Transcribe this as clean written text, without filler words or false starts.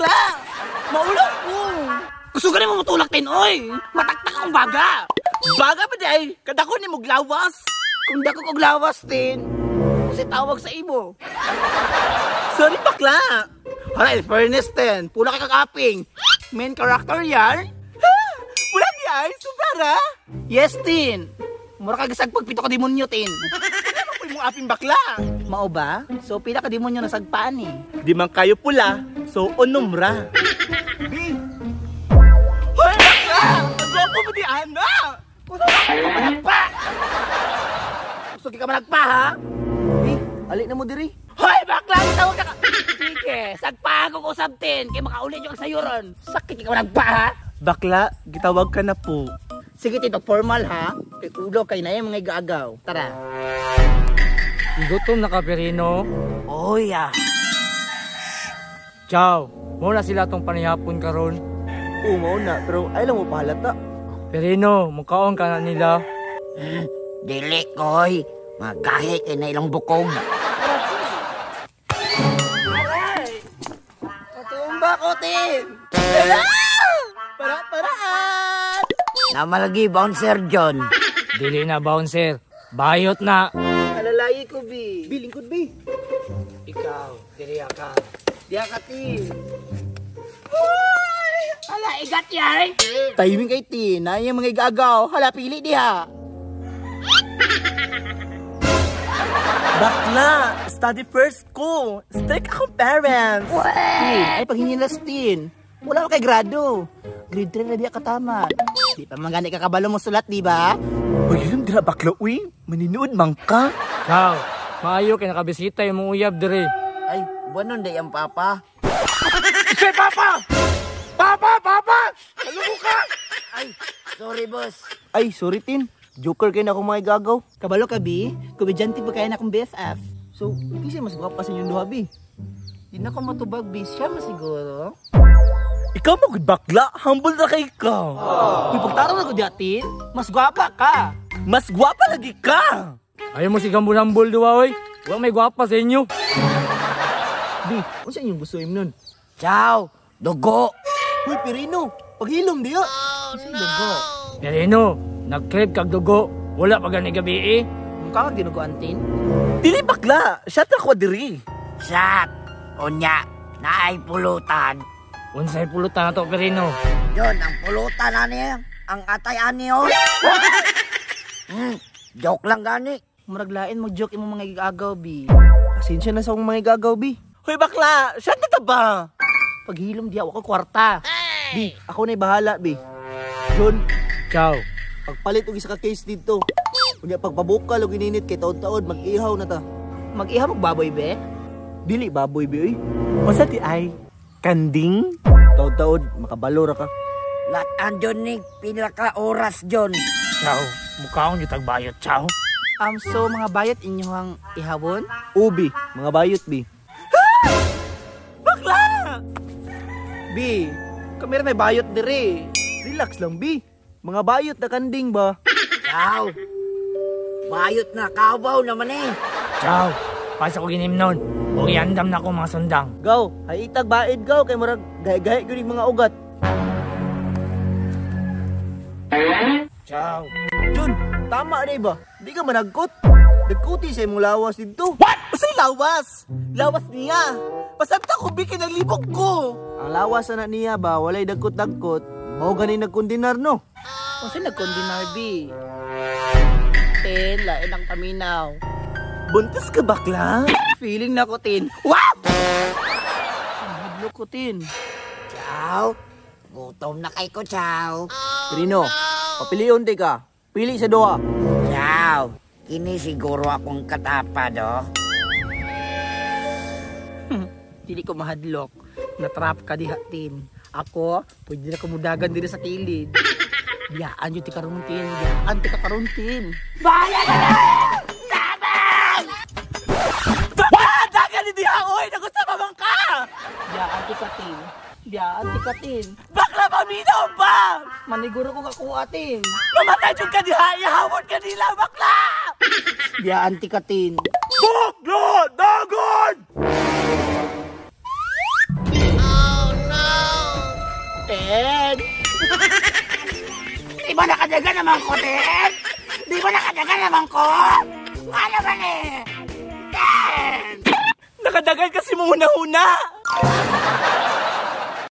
Bakla! Maulaw ko! Gusto ka mo mutulak tin, oy! Mataktak akong baga! Baga pa di ay! Kadako ni mong lawas! Kung dako kog lawas, tin, kasi tawag sa imo. Sorry, bakla! Hala, in fairness, tin, pula kay kag-aping. Main character yan? Ha? Wala di ay! Sobra! Yes, tin. Mura ka gisagpag pito ka demonyo, tin. Ano po yung aping bakla? Mao ba? So, pila ka demonyo nasagpaan eh. Di man kayo pula, so onom ra. Bi! Hoy, bakla! Ang gwapo mo di ana! Gusto ka managpa! Gusto ka managpa, ha? Bi, ali na mo diri. Hoy, bakla! Tawag ka! Sige, sagpaan ko usab, tin. Kaya makaulit yung sayuron. Sakit ka managpa, ha? Bakla, gitawag ka na po. Sige, tito, formal, ha? Kay ulo, kay na yung mga igaagaw. Tara. Gutom na ka, Perino. Oh, yeah. Ciao. Muna sila tong panihapon karon. Oo, mao na, pero ay lang mo pahalata. Perino, mukaon ka na nila. Dili koy, magahi kay na ilang bukog. Patumba ko, tin! Para-paraan! Namalagi bouncer John. Dili na bouncer. Bayot na. Alalayi ko, bi. Bi, lingkod bi. Ikaw, dili ka. Diya ka, tin. Hoy! Hala, igat yan! Timing kay tin, na yung mga igagaw. Hala, pili diha. Bakla, study first ko. Strict akong parents. Tin, ay paghinilas, tin. Wala ka kay grado. Grade 3 na diya katama. Di pa man gani kakabalo mo sulat, di ba? Uy, yun dira bakla, uy. Maninood man ka. Ciao. Maayo kay nakabisita yung mong uyab diri. Ay, buwanon day ang papa. Say papa! Papa, papa! Alam ka! Ay, sorry boss. Ay, sorry tin. Joker kay na akong mga igagaw. Kabalo ka, bi. Komedyante pa kaya na akong BFF. So, kasi mas gwapa sa inyong duha, bi. Di na ko matubag, bi. Siya masiguro. Ikaw mo gud bakla, humble na kay ka. Uy, pagtarong na ko diya, tin. Mas gwapa ka. Mas gwapa lagi ka. Ayaw mo si gambol-hambol duwa oy. Wa may gwapa sa inyo. Bi, unsa inyong gusto im nun? Ciao, dugo. Hoy, Pirino, paghilom diha. Unsay dugo? Perino, nag-crave kag dugo. Wala pa gani gabi eh. Mukha kang dinuguan, tin. Dili bakla, shot ra ko diri. Shot. Unya, naay pulutan. Unsay pulutan na to, Perino? John, ang pulutan ani, ang atay ani oh. Joke lang gani. Murag lain mo joke imong mga igagaw, bi. Pasensya na sa akong mga igagaw, bi. Hoy bakla, shot na ta ba? Paghilom diya, wa ko kwarta. Bi, ako na'y bahala, bi. John, Ciao. pagpalit og isa ka case dito. Unya pagpabukal og ininit kay taod-taod mag-ihaw na ta. Mag-ihaw magbaboy, be. Dili baboy bi oy. Unsa ti ay? Kanding? Taod-taod makabalo ra ka. Latan John ni pila ka oras John. Ciao. Mukhaon yung tagbayot, ciao. So mga bayot inyong ihawon? Ubi, mga bayot bi. Bakla! Bi, kami may bayot diri. Relax lang bi. Mga bayot na kanding ba? Ciao. Bayot na kabaw naman eh. Ciao. Pasa ko ginim nun. O iandam na ko mga sundang. Gaw, hay itag baid gaw kay murag gahi-gahi gyud yung mga ugat. Ciao. John, tama na ba? Di ka managkot. Nagkuti sa imong lawas dito. What? Usay lawas? Lawas niya. Pasabta ko bikin ang libog ko. Ang lawas ana niya ba walay dagkot-dagkot. Mao gani nagkundinar no. Unsa nagkondinar, bi? Tin, lain ang paminaw. Buntis ka bakla? Feeling na ko, tin. Wow! Hadlok ko, tin. Ciao. Gutom na kay ko, ciao. Trino, papilion di ka. Pili sa duha. Ciao. Kini siguro akong katapad, oh. Dili ko mahadlok. Natrap ka diha, tin. Ako, pwede na kumudagan diri sa kilid. Biyaan yun ti karon, tin. Biyaan ti ka karon, tin. Bahala ka na! Tabang! Bakla! Dagan ni diha oy, nagusta pa man ka. Biyaan ti ka, tin. Biyaan ti ka, tin. Bakla paminaw ba? Maniguro ko kakuha, tin. Mamatay jud ka diha, ihawon ka nila bakla. Biyaan ti ka, tin. Bakla! Dagan! Oh, no! Di ba nakadagan naman ko, Tin? Di ba nakadagan naman ko? Ano ba ni? Tin! Nakadagan kasi mo huna-huna.